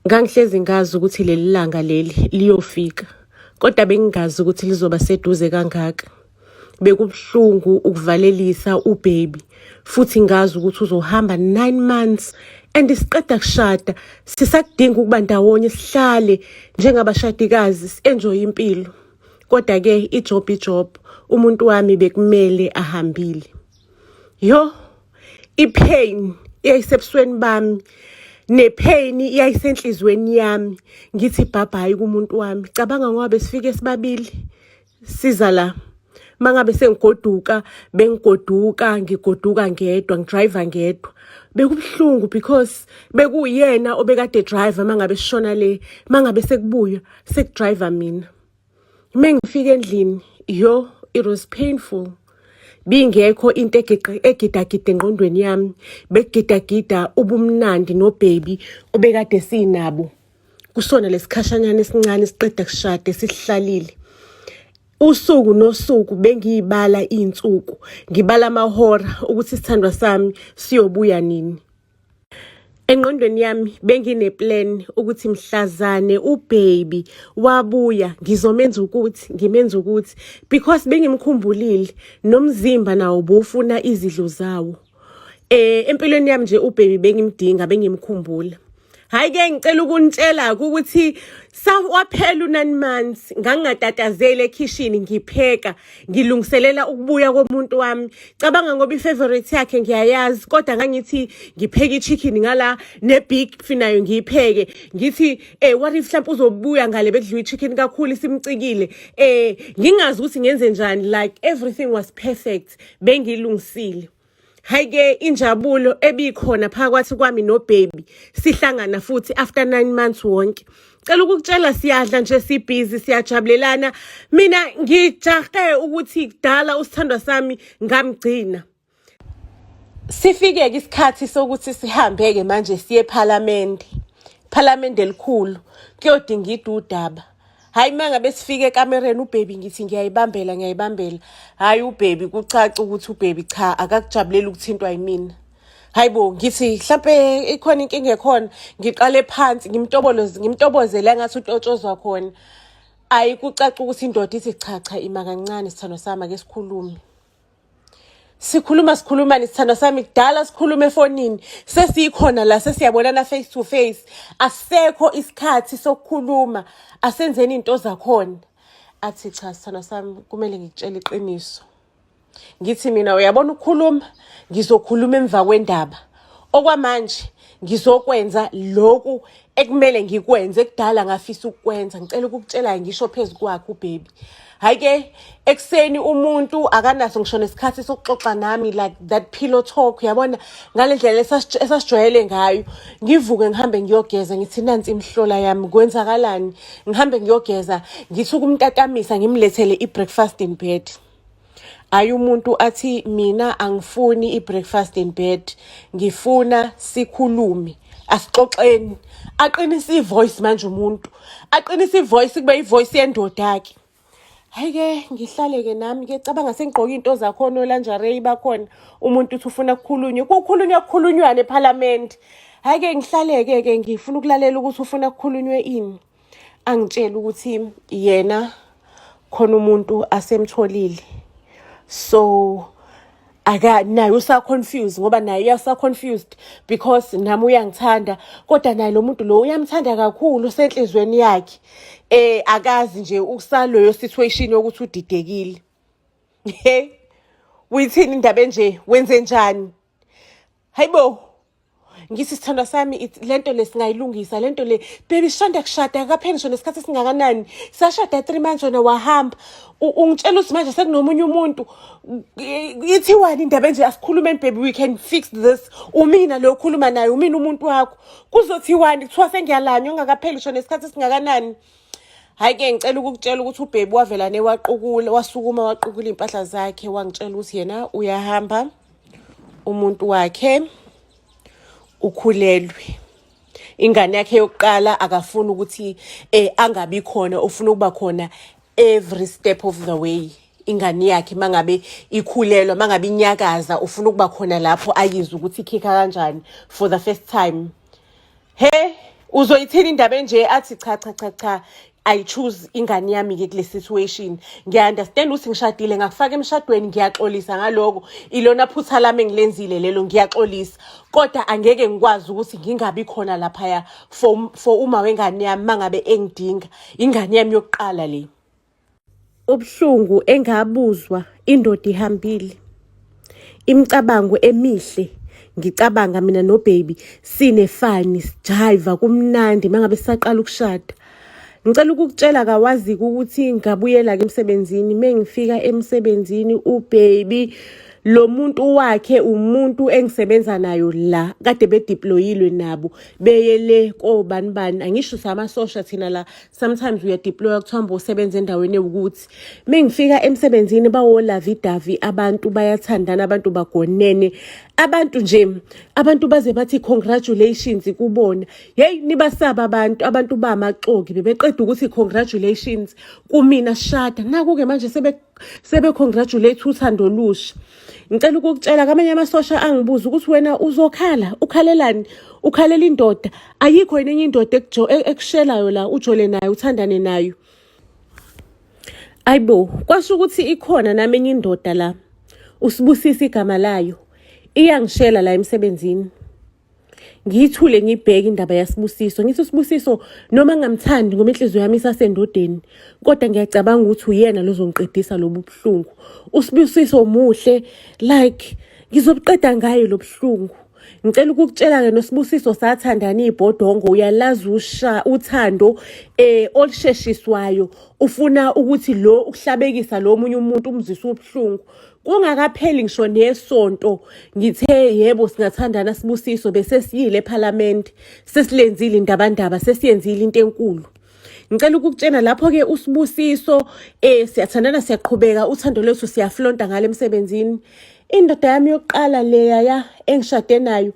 Ngangihlezi ngazi ukuthi leli langa leli liyofika, kodwa bengingazi ukuthi lizoba seduze kangaka. Bekubuhlungu ukuvalelisa ubaby futhi ngazi ukuthi uzohamba 9 months and siqeda kushada, sisakudinga ukuba ndawonye, sihlale njengabashadikazi, si-enjoy impilo. Kodwa-ke ijob ijob, umuntu wami bekumele ahambile. Yo, ipain yayisebusweni bami nepain yayisenhlizweni yami, ngithi bye bye kumuntu wami. Cabanga ngoba besifike sibabili siza la, mangabe sengigoduka, bengigoduka, ngigoduka ngedwa, ngidrive ngedwa. Bekubuhlungu because bekuyena obekade driver mangabe sishona le, mangabe sekubuya sekudrive mina. Mengifika endlini, yo, it was painful. Bingekho into egiqe egidagida engqondweni yami, bekugidagida ubumnandi nobaby obekade sinabo kusona lesikhashanyana esincane siqeda kushada sihlalile. Usuku nosuku bengiyibala iy'nsuku, ngibala amahora ukuthi isithandwa sami siyobuya nini. Engqondweni yami bengineplan ukuthi mhlazane ubaby wabuya ngizomenza ukuthi, ngimenza ukuthi, because bengimkhumbulile, nomzimba nawo bufuna izidlo zawo. Empilweni yami nje ubaby bengimdinga, bengimkhumbula. Hayi ke, ngicela ukunitshela ukuthi waphela u-9 months, ngangingatatazeli ekhishini, ngipheka, ngilungiselela ukubuya komuntu wami. Cabanga ngoba i-favorite yakhe ngiyayazi, kodwa ngangithi ngipheka i-chicken ngala ne-beef nayo ngiyipheke, ngithi what if mhlawumbe uzobuya ngale bekudliwa i-chicken kakhulu, isimcikile, ngingazi ukuthi ngenze njani. Like, everything was perfect, bengilungisile. Hayi-ke, injabulo ebikhona phakathi kwami nobaby sihlangana futhi after 9 months wonke. Cela ukukutshela, siyadla nje, sibhizi, siyajabulelana. Mina ngijahe ukuthi kudala usithandwa sami ngamgcina. Sifike-ke isikhathi sokuthi sihambe-ke manje siye ephalamende, phalamende elikhulu, kuyodingida udaba. Hhayi, uma ngabe sifike ekamereni ubaby, ngithi ngiyayibambela, ngiyayibambela. Hhayi, ubaby kucaca ukuthi ubaby cha, akakujabuleli ukuthintwa yimina. Hayi bo, ngithi mhlampe ikhona inkinga ekhona, ngiqale phansi ngimtoboloze, ngimtobozele engathi utotshozwa khona. Ayi, kucaca ukuthi indoda ithi cha cha, ima kancane sithandwa sami, ake sikhulume. Sikhuluma, sikhuluma nesithandwa sami, kudala sikhuluma efonini, sesikhona la, sesiyabonana face to face, asisekho isikhathi sokukhuluma, asenzeni into zakhona. Athi cha, sithandwa sami, kumele ngikutshele iqiniso. Ngithi mina, uyabona, ukukhuluma ngizokhuluma emva kwendaba, okwamanje ngizokwenza lokhu ekumele ngikwenze, kudala ngafisa ukukwenza, ngicela ukukutshela. Ngisho phezu kwakhe ubaby. Hhayi-ke, ekuseni umuntu akanaso ngisho nesikhathi sokuxoxa nami, like that pillow talk, uyabona, ngale ndlela esasijwayele ngayo. Ngivuke ngihambe ngiyogeza, ngithi nansi imihlola yami, kwenzakalani? Ngihambe ngiyogeza, ngithi ukumtatamisa, ngimlethele i-breakfast in bed. Ayi, umuntu athi mina angifuni i-breakfast in bed, ngifuna sikhulume, asixoxeni. Aqinise i-voice manje umuntu, aqinise i-voice, kube i-voice yendoda-ke. Hayi-ke, ngihlale-ke nami-ke, cabanga sengigqoke iy'nto zakhona, olingerie bakhona. Umuntu uthi ufuna kukhulunywe, kukhulunywa, kukhulunywane ephalamende. Hhayi-ke, ngihlale-ke ke, ngifuna ukulalela ukuthi ufuna kukhulunywe ini. Angitshele ukuthi yena khona umuntu asemtholile, so aka naye usa-confused, ngoba naye uyasa-confused because nami uyangithanda, kodwa naye lo muntu lo uyamthanda kakhulu, usenhlizweni yakhe. Akazi nje, usaloyo situation yokuthi udidekile. He, uyithini indaba enje? Wenze njani? Hayibo, ngithi sithandwa sami, lento le singayilungisa lento le. Baby, sishanda kushada, kapheli ngisho nesikhathi esingakanani, sashada 3 months, wena wahamba. Ungitshela ukuthi manje sekunomunye umuntu. Ithiwani indaba enje? Asikhulumeni baby, we can fix this. Umina lo okhuluma naye, umina umuntu wakho. Kuzothiwani kuthiwa sengiyalanywa ungakapheli ngisho nesikhathi esingakanani? Hhayi-ke, ngicela ukukutshela ukuthi ubaby wavela newaqukula, wasukuma waqukula iy'mpahla zakhe, wangitshela ukuthi yena uyahamba, umuntu wakhe ukhulelwe ingane yakhe yokuqala, akafuni ukuthi angabi khona, ufuna ukuba khona every step of the way. Ingane yakhe mangabe ikhulelwa, mangabe inyakaza, ufuna ukuba khona lapho, ayizwe ukuthi ikhikha kanjani for the first time. He, Uzoyithini indaba enje? Athi cha, cha, cha, cha, I choose ingane yami-ke kule situation. Ngiya-understand ukuthi ngishadile, ngakufaka emshadweni, ngiyaxolisa ngaloko, ilona phutha lami engilenzile lelo, ngiyaxolisa, kodwa angeke ngikwazi ukuthi ngingabi khona laphaya for uma wengane yami mangabe engidinga, ingane yami yokuqala le. Ubuhlungu engabuzwa indoda ihambile, imicabango emihle, ngicabanga mina nobaby sinefani, sijayiva, kumnandi mangabe sisaqala ukushada. Ngicela ukukutshela kawazi ukuthi ngabuyela-ke emsebenzini. Mengifika emsebenzini, ubaby lo muntu wakhe, umuntu engisebenza nayo la, kade bedeployilwe nabo beye le kobani bani, angisho samasosha thina la, sometimes uyadeploya, kuthiwa hamba usebenza endaweni ewukuthi. Mengifika emsebenzini, bawolavidavi abantu, bayathandana abantu, bagonene abantu nje, abantu baze bathi congratulations kubona. Hey, nibasaba abantu, abantu bamaxoki, bebeqeda ukuthi congratulations kumina shada, naku-ke manje sebe congratulate uthando olusha. Ngicela ukukutshela, kamanye amasosha angibuza ukuthi wena uzokhala, ukhalelani? Ukhalela indoda? Ayikho yini enye indoda ekushelayo la, ujole nayo, uthandane nayo? Ayibo, kwasho ukuthi ikhona nami enye indoda la, uSibusisa igama layo, iyangishela la emsebenzini. Ngiyithule, ngiyibheke indaba yaSibusiso, ngithi uSibusiso noma ngingamthandi ngoba inhliziyo yami isasendodeni, kodwa ngiyacabanga ukuthi uyena lozongiqedisa lobu buhlungu. USibusiso muhle, like ngizobuqeda ngayo lo buhlungu. Ngicela ukukutshela-ke, noSibusiso sathandana ibhodongo, uyalazi usha uthando olusheshiswayo, ufuna ukuthi lo ukuhlabekisa lo omunye umuntu, umzisa ubuhlungu. Kungakapheli ngisho nesonto ngithe yebo singathandana Sibusiso, bese siyile ephalamende, sesilenzile indabandaba, sesiyenzile into enkulu. Ngicela ukukutshena lapho-ke, uSibusiso siyathandana, siyaqhubeka uthando lwethu, siyaflonta ngale emsebenzini. Indoda yami yokuqala leya ya engishade nayo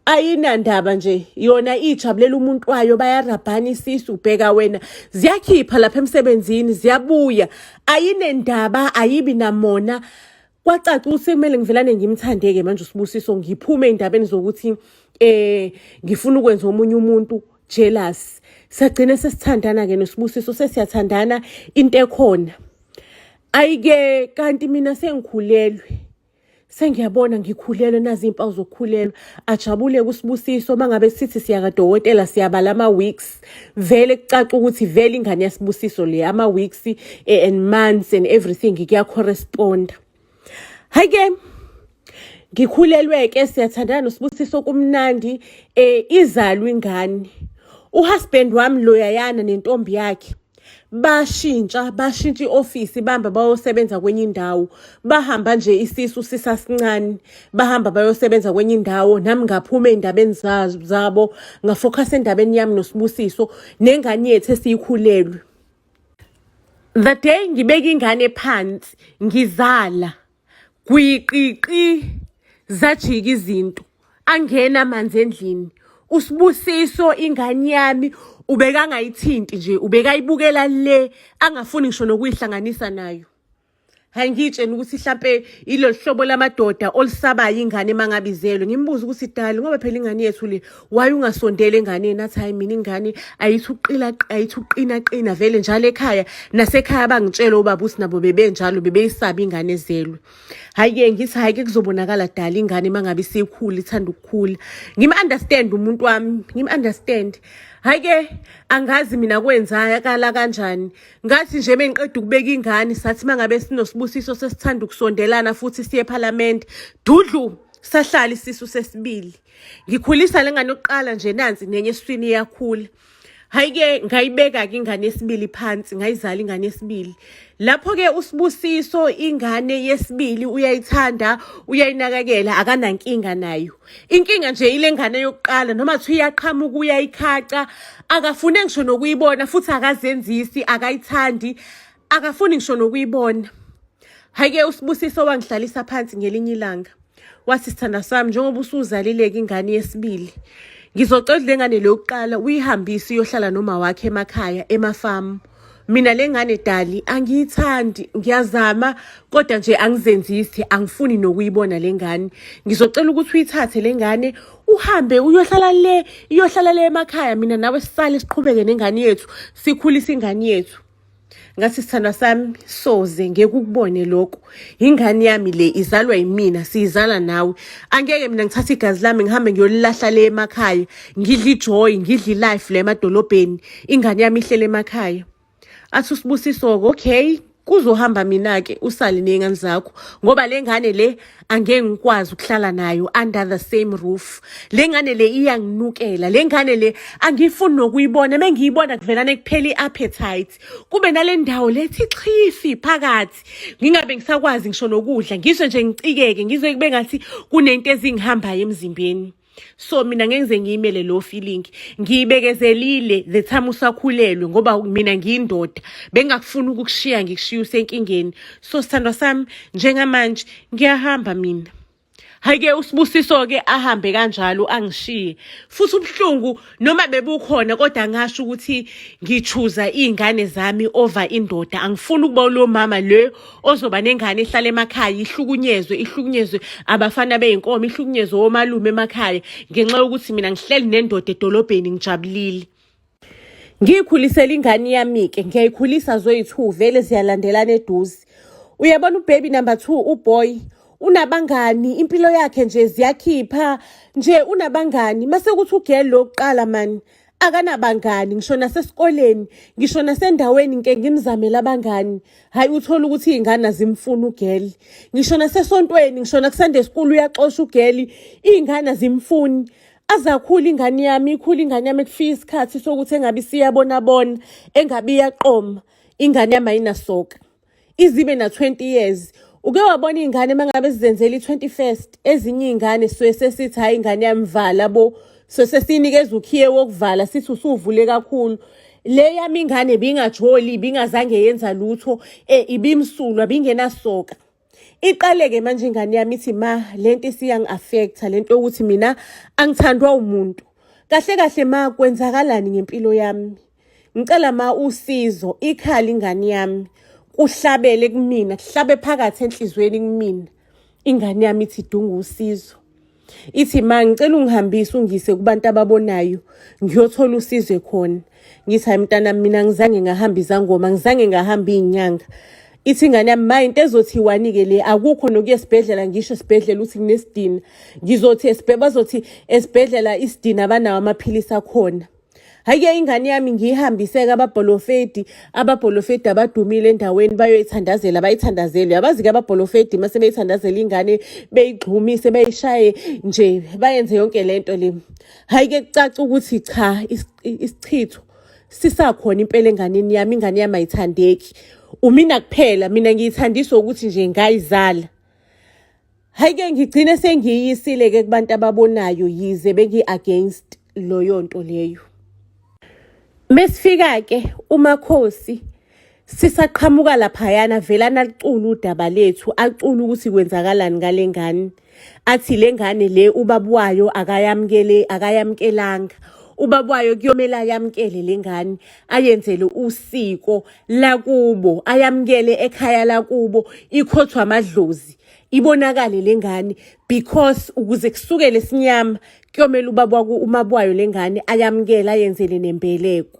ayinandaba nje, yona ijabulela umuntu wayo, bayarabhana isisu, ubheka wena, ziyakhipha lapha emsebenzini, ziyabuya, ayinendaba, ayibi namona. Kwacaca ukuthi kumele ngivelane ngimthande-ke manje uSibusiso, ngiphume ey'ndabeni zokuthi ngifuna ukwenza omunye umuntu jealous. Sagcine sesithandana-ke noSibusiso, sesiyathandana, into ekhona. Ayike, kanti mina sengikhulelwe, sengiyabona ngikhulelwe, nazi iy'mpawu zokukhulelwa. Ajabule kuSibusiso uma ngabe sithi siya kadokotela, siyabala ama-weeks, vele kucaca ukuthi vele ingane yaSibusiso le, ama-weeks and months and everything kuyacorresponda. Hhayi-ke, ngikhulelwe-ke, siyathandana noSibusiso, kumnandi, izalwe ingane. Uhusband wami loyayana nentombi yakhe bashintsha, bashintsha i-ofisi, bahamba bayosebenza kwenye indawo. Bahamba nje isisu sisasincane, bahamba bayosebenza kwenye indawo, nami ngaphuma ey'ndabeni zabo, ngafokhasa endabeni yami noSibusiso nengane yethu esiyikhulelwe. The day ngibeka ingane phansi ngizala, gwiqiqi, zajika izinto, angena amanzi endlini. USibusiso ingane yami ubekangayithinti nje, ubekayibukela le, angafuni ngisho nokuyihlanganisa nayo. Hayi, ngiyitshena ukuthi hlampe ilolu hlobo lamadoda olusabayo ingane uma ngabe izelwe. Ngimbuze ukuthi dali, ngoba phela ingane yethu le, why ungasondeli enganeni? Athi hayi, mina ingane ayithi uqila, ayithi uqina qina vele njalo ekhaya, nasekhaya bangitshela ubaba ukuthi nabo bebenjalo, bebeyisaba ingane ezelwe. Hhayi-ke, ngithi hhayi-ke, kuzobonakala dala ingane uma ngabe isikhula, ithanda ukukhula. Ngim-understand umuntu wami, ngim-understand. Hhayi-ke, angazi mina kwenzakala kanjani, ngathi nje mengiqeda ukubeka ingane, sathi uma ngabe sinoSibusiso sesithanda ukusondelana futhi siye ephalamende, dudlu, sahlala isisu sesibili. Ngikhulisa le ngane yokuqala nje, nansi nenye esiswini iyakhula. Hhayi-ke, ngayibeka-ke ingane yesibili phansi, ngayizala ingane yesibili. Lapho-ke uSibusiso ingane yesibili uyayithanda, uyayinakekela, akanankinga nayo. Inkinga nje ile ngane yokuqala, noma kuthiwa iyaqhamuka uyayikhaca, akafune ngisho nokuyibona, futhi akazenzisi, akayithandi, akafuni ngisho nokuyibona. Hhayi-ke, uSibusiso wangihlalisa phansi ngelinye ilanga, wathi, "Sithanda sami, njengoba usuzalile-ke ingane yesibili, ngizocela le ngane le yokuqala uyihambise iyohlala noma wakhe emakhaya, emafamu. Mina le ngane dali angiyithandi, ngiyazama kodwa nje angizenzisi, angifuni nokuyibona le ngane. Ngizocela ukuthi uyithathe le ngane uhambe uyohlala le, iyohlala le emakhaya, mina nawe sisale siqhubeke nengane yethu, sikhulise ingane yethu. Ngathi sithandwa sami soze ngeke ukubone lokho. Ingane yami le izalwa yimina, siyizala nawe. Angeke mina ngithathe igazi lami ngihambe ngiyolilahla le emakhaya, ngidle ijoy, ngidle ilife le emadolobheni. Ingane yami ihlele emakhaya. Athi uSibusiso-ke okay, kuzohamba mina-ke usale ney'ngane zakho ngoba le ngane le angeke ngikwazi ukuhlala nayo under the same roof. Le ngane le iyanginukela, le ngane le angifuni nokuyibona, mengiyibona kuvelane kuphela i-appetite, kube nale ndawo lethi xhifi phakathi, ngingabe ngisakwazi ngisho nokudla, ngizwe nje ngicikeke, ngizwe kube ngathi kunento ezingihambayo emzimbeni. So mina ngeke ngize ngiyimele lo feeling, ngiyibekezelile the time usakhulelwe ngoba mina ngiyindoda, bengingakufuni ukukushiya ngikushiya usenkingeni. So sithandwa sami, njengamanje ngiyahamba mina. Hhayi-ke uSibusiso-ke ahambe kanjalo angishiye. Futhi ubuhlungu noma bebukhona kodwa ngasho ukuthi ngichuza iy'ngane zami over indoda. Angifuni ukuba lo mama le ozoba nengane ehlala emakhaya ihlukunyezwe, ihlukunyezwe abafana bey'nkomo, ihlukunyezwe omalume emakhaya ngenxa yokuthi mina ngihleli nendoda edolobheni ngijabulile. Ngiyikhulisela ingane yami-ke, ngiyayikhulisa zoyi-two vele ziyalandelana eduze. Uyabona ubaby number 2 uboy unabangani, impilo yakhe nje ziyakhipha nje unabangani. Mase kuthi ugirl lo kuqala mani akanabangani ngisho nasesikoleni, ngisho nasendaweni ngike ngimzamele abangani. Hhayi uthola ukuthi iy'ngane azimfuni ugirl. Ngisho nasesontweni, ngisho nakuSunday school uyaxosha ugirl, iy'ngane azimfuni. Azakhula ingane yami, ikhula ingane yami kufika isikhathi sokuthi engabe isiyabonabona, engabe iyaqoma. Ingane yami ayinasoka. Izibe na-20 years. Uke wabona iy'ngane uma ngabe zizenzela i-21st, ezinye iy'ngane suke sesithi hhayi ingane yami vala bo. So sesiyinikeza ukhiye wokuvala sithi usuvule kakhulu. Le yami ingane ibingajoli, ibingazange yenza lutho, ibimsulwa, ibingenasoka. Iqale-ke manje ingane yami ithi ma lento isiyangi-affect-a lento yokuthi mina angithandwa umuntu. Kahle kahle ma kwenzakalani ngempilo yami? Ngicela ma usizo, ikhala ingane yami, kuhlabele kumina, kuhlabe phakathi enhliziyweni kumina. Ingane yami ithi idunga usizo. Ithi ma ngicela ungihambise ungise kubantu ababonayo ngiyothola usizo khona. Ngithi hayi mntanami mina ngizange ngahamba izangoma, ngizange ngahamba iy'nyanga. Ithi ingane yami ma into ezothiwani-ke le, akukho nokuya esibhedlela, ngisho esibhedlela ukuthi nginesidina. Ngizothi bazothi esibhedlela isidina banawo amaphilisi akhona. Hhayi-ke ingane yami ngiyihambise-ke ababholofedi, ababholofedi abadumile endaweni bayoyithandazela, bayithandazele. Uyabazi-ke ababholofedi uma sebeyithandazela ingane beyigxumise, beyishaye nje, bayenze yonke le nto le. Hhayi-ke kucaca ukuthi cha, isichitho sisakhona impela enganeni yami, ingane yami ayithandeki. Umina kuphela, mina ngiyithandiswa ukuthi nje ngayizala. Hhayi-ke ngigcine sengiyiyisile-ke kubantu ababonayo yize bengi-against loyo nto leyo. Mesifika-ke uMakhosi sisaqhamuka laphayana velana alicula udaba lethu, acula ukuthi kwenzakalani ngale ngane. Athi le ngane le ubaba wayo akayamukele, akayamukelanga. Ubaba wayo kuyomele ayamukele le ngane, ayenzele usiko lakubo, ayamukele ekhaya lakubo, ikhothwe amadlozi. Ibonakale le ngane because ukuze kusukele esinyama kuyomele ubaba umabwayo le ngane ayamukele ayenzele nembeleko.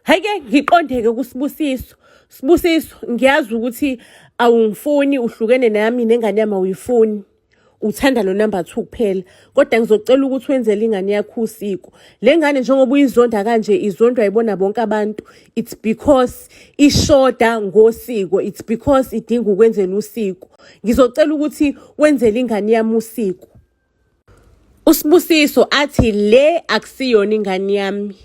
Hhayi-ke ngiqondeke kuSibusiso. Sibusiso, ngiyazi ukuthi awungifuni, uhlukene nami nengane yami awuyifuni. Uthanda lo number 2 kuphela. Kodwa ngizocela ukuthi wenzele ingane yakho usiko. Le ngane njengoba uyizonda kanje, izondwa yibona bonke abantu. It's because ishoda ngosiko. It's because idinga ukwenzela usiko. Ngizocela ukuthi wenzele ingane yami usiko. USibusiso athi le akusiyona ingane yami.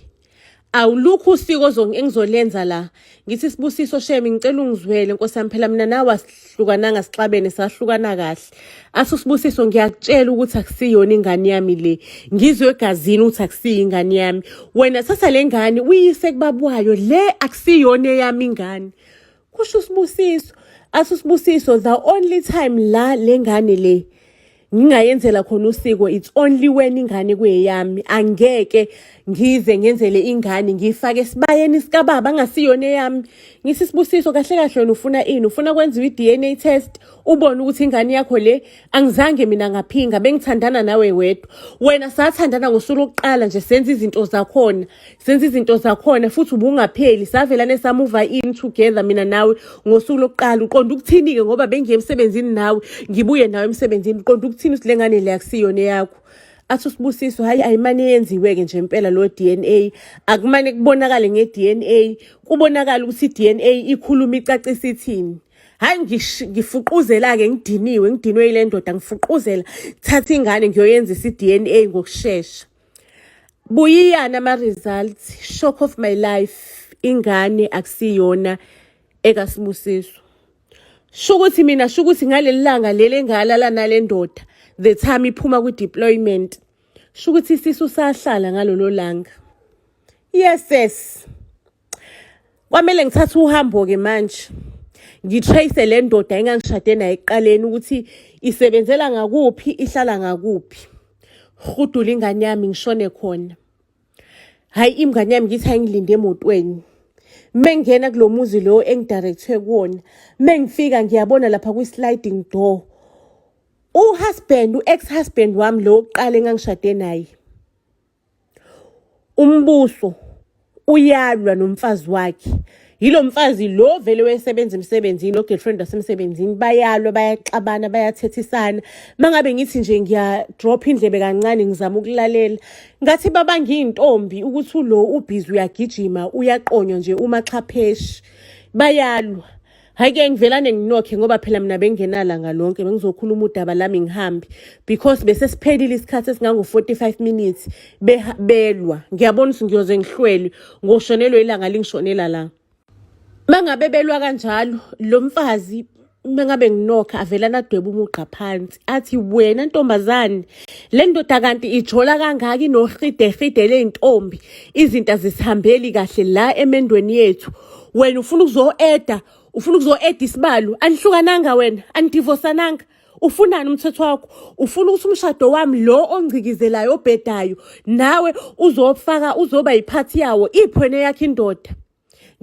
Awulukho usiko engizolenza la. Ngithi Sibusiso shame ngicela ungizwele Nkosi yami, phela mina nawe asihlukananga sixabene, sahlukana kahle. Athi uSibusiso ngiyakutshela ukuthi akusiyona ingane yami le. Ngizwe egazini ukuthi akusiyo ingane yami. Wena thatha le ngane uyise kubaba wayo, le akusiyona eyami ingane. Kusho uSibusiso. Athi uSibusiso the only time la le ngane le. Ngingayenzela khona usiko, it's only when ingane kuyeyami. Angeke ngize ngenzele ingane ngiyifake esibayeni sikababa angasiyona eyami. Ngithi, "Sibusiso, kahle kahle wena ufuna ini? Ufuna kwenziwa i-DNA test ubone ukuthi ingane yakho le?" Angizange mina ngaphinga, bengithandana nawe wedwa wena. Sathandana ngosuku lokuqala nje, senza izinto zakhona, senza izinto zakhona futhi ubungapheli. Savelane sa-move in together mina nawe ngosuku lokuqala. Uqonda ukuthini-ke? Ngoba bengiye emsebenzini nawe, ngibuye nawe emsebenzini. Uqonda ukuthini ukuthi le ngane le akusiyona eyakho? Athi uSibusiso, "Hayi, ayimane yenziwe-ke nje impela lo DNA, akumane kubonakale nge-DNA, kubonakala ukuthi i-DNA ikhuluma icacisa ithini." Hayi, ngifuquzela-ke, ngidiniwe, ngidinwe yile ndoda. Ngifuquzela, thatha ingane ngiyoyenzisa i-DNA ngokushesha. Buyiyana ama-results. Shock of my life, ingane akusiyona ekaSibusiso. Shukuthi mina, shukuthi ngaleli langa leli engalala nale ndoda, the time iphuma kwi-deployment, shukuthi isisu sahlala ngalolo langa. Yes, yes, kwamele ngithathe uhambo-ke manje, ngi-trace le ndoda engangishade nayo ekuqaleni ukuthi isebenzela ngakuphi, ihlala ngakuphi. Rhudula ingane yami, ngishone khona. Hhayi, ingane yami ngithi ayingilinde emotweni. Mengingena kulo muzi lo engi-direct-we kuwona, mengifika ngiyabona lapha kwi-sliding door u-husband, u-ex-husband wami lo wokuqala engangishade naye, uMbuso, uyalwa nomfazi wakhe. Yilo mfazi lo vele wayesebenza emsebenzini, no-girlfriend wasemsebenzini. Bayalwa, bayaxabana, bayathethisana. Mangabe ngithi nje ngiya-drop indlebe kancane, ngizama ukulalela, ngathi babanga iy'ntombi, ukuthi ulo ubhizi uyagijima, uyaqonywa nje umaxhapheshi, bayalwa. Hhayi-ke, ngivelane nginokhe ngoba phela mina bengingenalanga lonke, bengizokhuluma udaba lami ngihambe, because bese siphelile isikhathi esingango-45 minutes belwa. Ngiyabona ukuthi ngiyoze ngihlwelwe, ngoshonelwe ilanga lingishonela la. Mangabe belwa kanjalo, lo mfazi, mengabe nginokha, avelana adwebe umugqa phansi, athi, "Wena ntombazane, le ndoda kanti ijola kangaka, inohidehide ley'ntombi, izinto azisihambeli kahle la emendweni yethu. Wena ufuna ukuzo-eda, ufuna ukuzo-eda isibalo. Anihlukananga wena, anidivosananga. Ufunani umthetho wakho? Ufuna ukuthi umshado wami lo ongcikizelayo, obhedayo, nawe uzofaka, uzoba yiphathi yawo? Iphwene yakho indoda."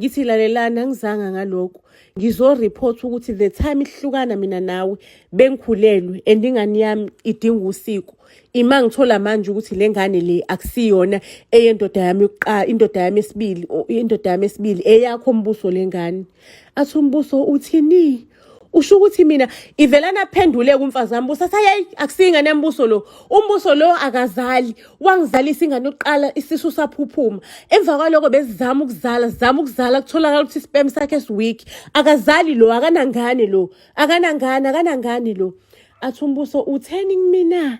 Ngithi, "Lalelani, angizanga ngalokho. Ngizo-report ukuthi the time ihlukana mina nawe bengikhulelwe and ingane yami idinga usiko. Ima ngithola manje ukuthi le ngane le akusiyona eyendoda yami yokuqala, indoda yami esibili, indoda yami esibili, eyakho Mbuso le ngane." Athi uMbuso, "Uthini? Usho ukuthi mina?" Ivelana aphendule kumfazi kaMbuso, athi, "Hayi, akusiyo ingane yambuso lo. Umbuso lo akazali. Wangizalisa ingane yokuqala, isisu saphuphuma. Emva kwaloko besizama ukuzala, sizama ukuzala, kutholakala ukuthi i-sperm sakhe si-weak. Akazali lo, akanangane lo, akanangane, akanangane lo." Athi uMbuso, "Utheni kumina?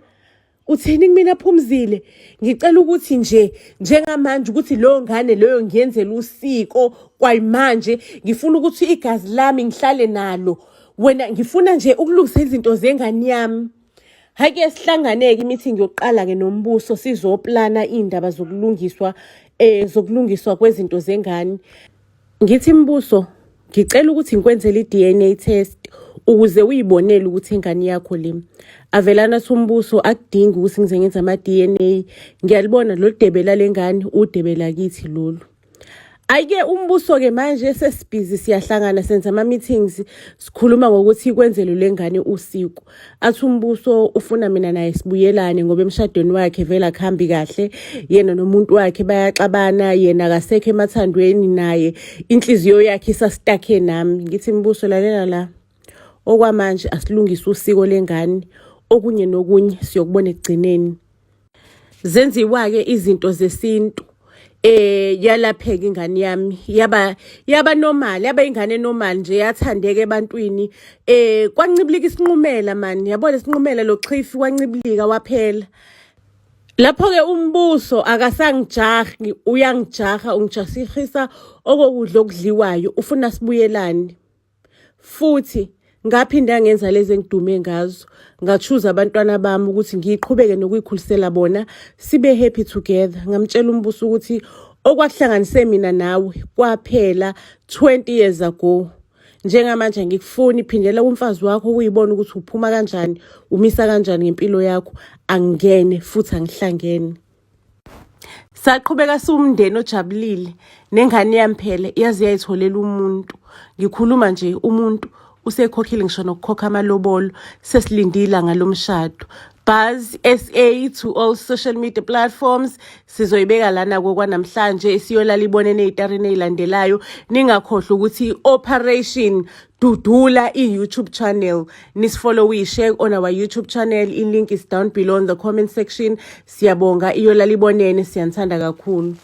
Uthini kumina, Phumzile? Ngicela ukuthi nje njengamanje ukuthi leyo ngane leyo ngiyenzele usiko kwayimanje. Ngifuna ukuthi igazi lami ngihlale nalo. Wena, ngifuna nje ukulungisa izinto zengane yami." Hhayi-ke, sihlanganeke i-meeting yokuqala-ke noMbuso, sizoplana iy'ndaba zokulungiswa, zokulungiswa kwezinto zengane. Ngithi, "Mbuso, ngicela ukuthi ngikwenzele i-DNA test ukuze uyibonele ukuthi ingane yakho le." Avelana athi uMbuso, "Akudingi ukuthi ngize ngenze ama-DNA. Ngiyalibona lolu debe lale ngane, udebe lakithi lolu." Ayike uMbuso-ke manje sesibhizi, siyahlangana, senza ama-meetings, sikhuluma ngokuthi kwenzelwe le ngane usiko. Athi uMbuso ufuna mina naye sibuyelane ngoba emshadweni wakhe vele akuhambi kahle. Yena nomuntu wakhe bayaxabana, yena akasekho emathandweni naye, inhliziyo yakhe isa-stuck-e nami. Ngithi, "Mbuso, lalela la. Okwamanje asilungise usiko lengane, okunye nokunye siyokubona ekugcineni." Zenziwa-ke izinto zesintu, yalapheka ingane yami, yaba normal, yaba ingane normal nje, yathandeka ebantwini. Kwancibilika isinqumela mani, yabona isinqumela lo xhifi wancibilika waphela. Lapho-ke uMbuso akasangijahi, uyangijaha, ungijahisa okokudla okudliwayo, ufuna sibuyelane. Futhi ngaphinda ngenza lezi engidume ngazo, nga-choose abantwana bami ukuthi ngiqhubeke nokuyikhulisela bona, sibe happy together. Ngamtshela uMbuso ukuthi okwakuhlanganise mina nawe kwaphela 20 years ago. Njengamanje angikufuni, phindela kumfazi wakho uyibone ukuthi uphuma kanjani, umisa kanjani ngempilo yakho. Angingene futhi angihlangene. Saqhubeka siwumndeni ojabulile nengane yami phela yaze yayitholela umuntu. Ngikhuluma nje umuntu usekhokhile ngisho nokukhokha amalobolo sesilinde ilanga lomshado. Buzz SA to all social media platforms sizoyibeka lana kokwanamhlanje siyolala ibonene ey'tarini ey'landelayo ningakhohlwa ukuthi operation dudula i-youtube channel nisifollowishe on our youtube channel i-link is down below in the comment section siyabonga iyolala ibonene siyanithanda kakhulu.